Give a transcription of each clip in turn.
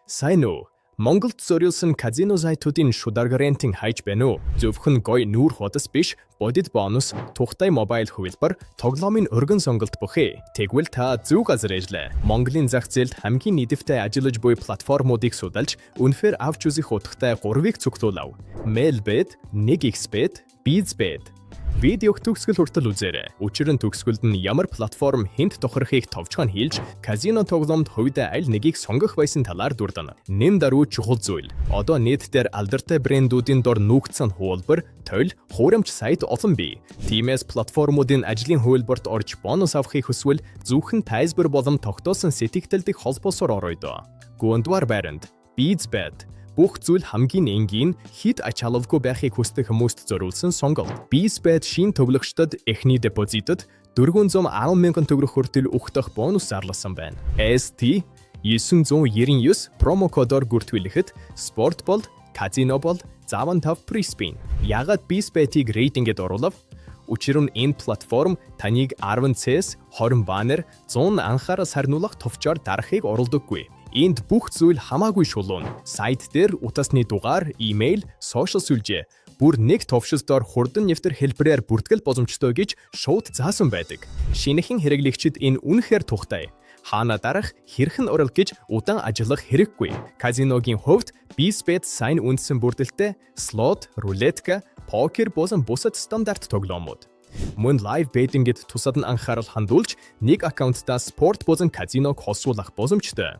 Сайн уу? Монголд зориулсан казино сайтуудын шударга рейтинг хайж байна уу? Зөвхөн гоё нүүр хуудас биш, бодит бонус, тухтай мобайл хувилбар, тоглоомын өргөн сонголт бүхий. Тэгвэл та зөв газар ирлээ. Монголын зах зээлд хамгийн нийтэвтэй ажиллаж буй платформуудыг судалж, үнэхээр авч үзэх утгатай гурвыг цуглуулав. Melbet, 1xBet, BizBet. Видеог төгсгөл хүртэл үзээрэй. Учир нь төгсгөлд нь ямар платформ хэнд тохирохыг товчхон хэлж, казино тоглоомд хувьдаа аль нэгийг сонгох байсан талаар дурдана. Нэн даруй чухал зүйл. Одоо нийт дээр алдартай брэндүүдийн дор нүүгдсэн хуулбар, толь, хуурамч сайт олон бий. Тиймээс платформуудын ажлын хувилбарт орж бонус авахыг хүсвэл зөвхөн тайзбар болон тогтоосон сэтгэгдэл дэх холбоосоор ороёдоо. Гурвдугаар байранд BizBet. Бүх зүйл хамгийн энгийн, хэт ачаалалгүй байхыг хүсдэг хүмүүст зориулсан сонголт. BizBet шинэ тоглогчдод эхний депозитод 410 мянган төгрөг хүртэл өгөх бонус зарласан байна. ST 999 промо кодоор бүртгүүлэхэд спорт бол, казино бол 105 free spin. Яагаад BizBet-ийг рейтингэд оруулав? Учир нь энэ платформ таныг 10 цээс, 20 баннер, 100 анхаарал сарниулах товчоор дарахыг оролдоггүй. Энд бүх зүйл хамаагүй шулуун. Сайт дээр утасны дугаар, имэйл, сошиал сүлжээ бүр нэг товшилтоор хурдан нэвтэр хэлбэрээр бүртгэл боломжтой гэж шууд заасан байдаг. Шинэхэн хэрэглэгчид энэ үнэхээр тухтай. Хаана дарах, хэрхэн оруулах гэж удаан ажиллах хэрэггүй. Казиногийн хувьд BizBet сайн үндсэн бүрдэлтэй слот, рулетка, покер болон бусад стандарт тоглоомууд. Мөн live betting-д тусад нь анхаарал хандуулж, нэг аккаунтдаа спорт болон казиног холсуулах боломжтой.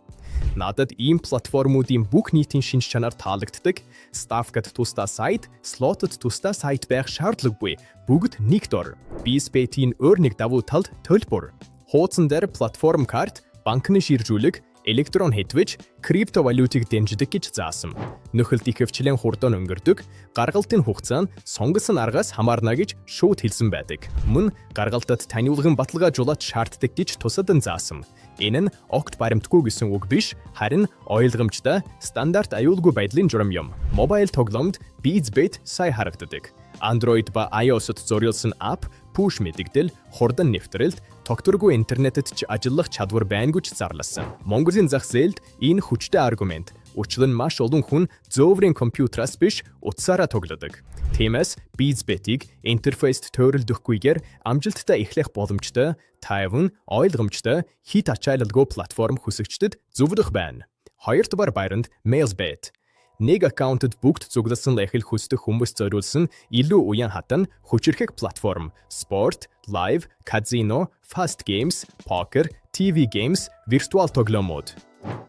Надад ийм платформуудын бүх нийтийн шинж чанар таалагддаг. Ставкад тусдаа сайт, слотод тусдаа сайт байх шаардлагагүй. Бүгд нэг дор. BizBet-ийн өөр нэг давуу талд төлбөр. Хуудсан дээр платформ карт, банкны шилжүүлэг, электрон хэтэвч, криптовалютыг дэмждэг гэж заасан. Нөхөлт ихэвчлэн хурдан өнгөрдөг, гаргалтын хугацаа нь сонгосон аргаас хамаарна гэж шууд хэлсэн байдаг. Мөн гаргалтад таниулган баталгаажуулалт шаарддаг гэж тусад нь заасан. Энэ нь огт баримтгүй гэсэн үг биш, харин ойлгомжтой, стандарт аюулгүй байдлын журам юм. Мобайл тоглоомд BizBet сайн харагддаг. Android ба iOS-д зориулсан app, push мэдэгдэл, хурдан нэвтрэлт, тогтворгүй интернетэд ч ажиллах чадвар байна гэж зарласан. Монголын зах зээлд энэ хүчтэй аргумент. Учир нь маш олон хүн зөөврийн компьютераас биш, утсаараа тоглодог. Тиймээс BizBet-ийг интерфейст төөрөлдөхгүйгээр амжилттай эхлэх боломжтой, тайван, ойлгомжтой, хэт ачаалалгүй платформ хүсэгчдэд зөвлөх байна. Хоёрдугаар байранд Melbet. Нэг аккаунтад бүгд цугласан эхлэх хүсдэг хүмүүст зориулсан илүү уян хатан хүчирхэг платформ. Спорт, live, казино, fast games, покер, TV games, виртуал тоглоомууд.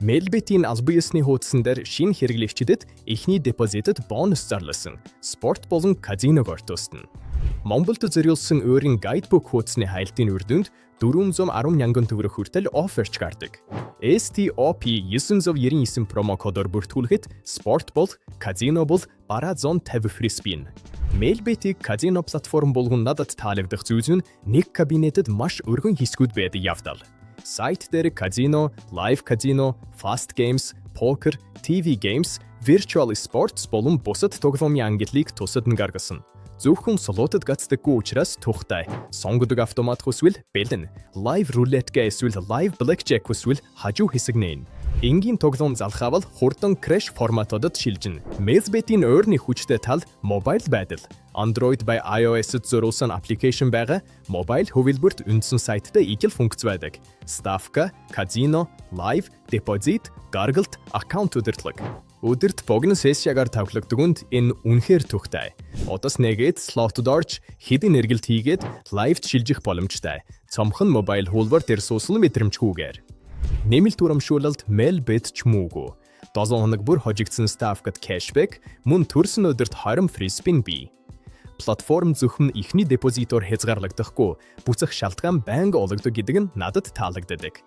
Melbet-ийн албан ёсны хуудсан дээр шинэ хэрэглэгчдэд эхний депозитод бонус зарласан. Спорт болон казиног ортоосдоно. Монголд зориулсан өөрийн guidebook хуудасны хайлтын үр дүнд 410 мянган төгрөг хүртэл офферч гардаг. STOP 999 промо кодоор бүртгүүлэхэд спорт бол, казино бол бараа 150 free spin. Melbet-ийг казино платформ болгон надад таалагдах зүйл нь нэг кабинетэд маш өргөн хэсгүүд байдаг явдал. Сайт дээр казино, live казино, fast games, poker, TV games, virtual sports болон бусад тоглоомын ангиллыг тусад нь гаргасан. Зөвхөн слотод гацдаггүй учраас тухтай. Сонгодог автомат хүсвэл бэлэн. Live roulette эсвэл live blackjack хүсвэл хажуу хэсэг нээн. Энгийн тоглоом залхаавал хурдан crash форматодод шилжинэ. Melbet-ийн өөр нэг хүчтэй тал мобайл байдал. Android ба iOS-д зориулсан application байгаа. Мобайл хувилбарт үндсэн сайттай ижил функц байдаг. Ставка, казино, live, депозит, гаргалт, аккаунт удирдлага. Өдөрт богино сессиягаар тоглодог хүнд энэ үнэхээр тухтай. Утас нээгээд слотод орж хэдэн эргэлт хийгээд live-д шилжих боломжтой. Цомхон мобайл хуулбар дээр суусан мэдрэмжгүйгээр. Нэмэлт урамшуулалд Melbet ч муугүй. 7 хоног бүр хожигдсон ставкад cashback, мөн төрсөн өдөрт 20 free spin бий. Платформ зөвхөн эхний депозитоор хязгаарлагдахгүй, буцах шалтгаан байнга олгодог гэдэг нь надад таалагддаг.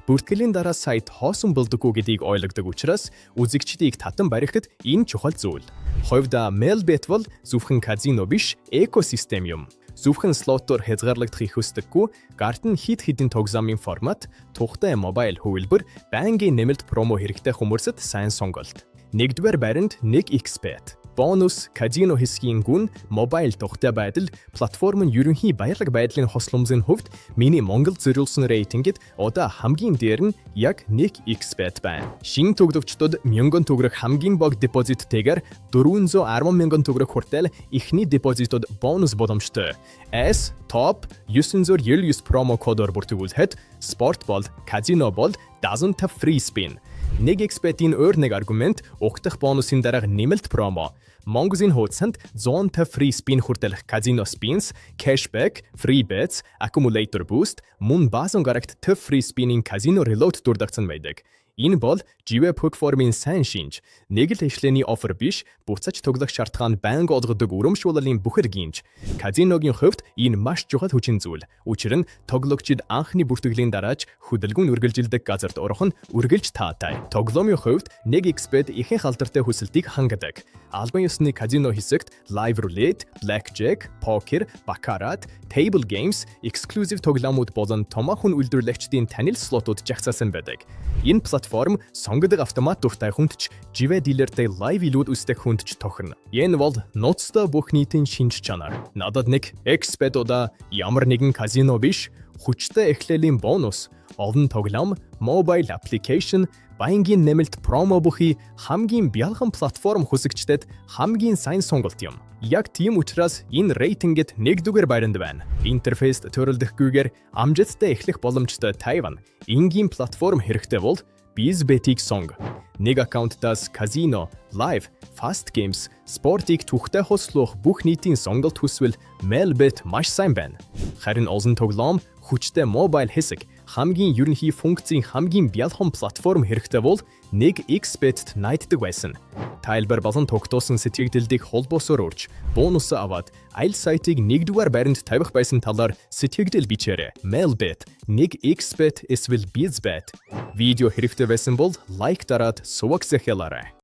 Бүртгэлийн дараа сайт хоосон болдоггүй гэдгийг ойлгодог учраас үзэгчдийг татан барихад энэ чухал зүйл. Хувьдаа Melbet бол зөвхөн казино биш, экосистем юм. Зөвхөн слотоор хязгаарлагдахыг хүсдэггүй, гарт нь хэд хэдэн тоглоомын формат, тухтай мобайл хувилбар, байнгын нэмэлт промо хэрэгтэй хүмүүсэд сайн сонголт. Нэгдүгээр байранд 1xBet. Бонус, казино хэсгийн гүн, мобайл тухтай байдал, платформын ерөнхий баялаг байдлын хосломзын хувьд миний Монгол зориулсан рейтингэд одоо хамгийн дээр нь яг 1xBet байна. Шинэ тоглогчдод мянган төгрөг хамгийн бага депозиттэйгээр 410 мянган төгрөг хүртэл эхний депозитод бонус боломжтой. S top 999 промо кодоор бүртгүүлэхэд спорт бол, казино бол 75 free spin. 1xBet-ийн өөр нэг аргумент угтах бонусын дараах нэмэлт промо. Mongozine хуудсанд 150 free spin хүртэлх казино spins, cashback, free bets, accumulator boost, мөн баасан гарагт 50 free spin-ийн казино reload дурдагдсан байдаг. Энэ бол живэ платформын сайн шинж. Нэг л эхлэний offer биш, буцаж тоглох шалтгаан байнга олгодог урамшууллын бүхэл гинж. Казиногийн хувьд энэ маш чухал хүчин зүйл. Учир нь тоглогчид анхны бүртгэлийн дараач хөдөлгөөн үргэлжилдэг газарт орох нь үргэлж таатай. Тоглоомын хувьд 1xBet ихэнх алдартай хүсэлтийг хангадаг. Албан ёсны казино хэсэгт live roulette, blackjack, poker, baccarat, table games, exclusive тоглоомууд болон томоохон үйлдвэрлэгчдийн танил слотууд жагсаасан байдаг. Энэ платформ сонгодог автомат дуртай хүнд ч, живэ дилертэй live илүүд үздэг хүнд ч тохирно. Энэ бол ноцтой бүх нийтийн шинж чанар. Надад 1xBet одоо ямар нэгэн казино биш, хүчтэй эхлэлийн бонус, олон тоглоом, mobile application, байнгын нэмэлт промо бүхий хамгийн бялхан платформ хүсэгчдэд хамгийн сайн сонголт юм. Яг тийм учраас энэ рейтингэд нэгдүгээр байранд байна. Интерфейст төрөлдөхгүйгээр амжилттай эхлэх боломжтой тайван, энгийн платформ хэрэгтэй бол BizBet-ийг сонго. Нэг аккаунтаас казино, live, fast games, спортыг түүхтэй хослох бүх нийтийн сонголт хүсвэл Melbet маш сайн байна. Харин олон тоглоом, хүчтэй мобайл хэсэг, хамгийн ерөнхий функцийн хамгийн бялхан платформ хэрэгтэй бол 1xBet-т найддаг байсан. Тайлбар болон тогтоосон сэтгэгдэлдийг холбоосоор урьж, бонус аваад аль сайтыг нэгдүгээр байранд тавих байсан талаар сэтгэгдэл бичээрэй. Melbet, 1xBet эсвэл BizBet. Видео хэрэгтэй байсан бол лайк дараад суваг захиалаарай.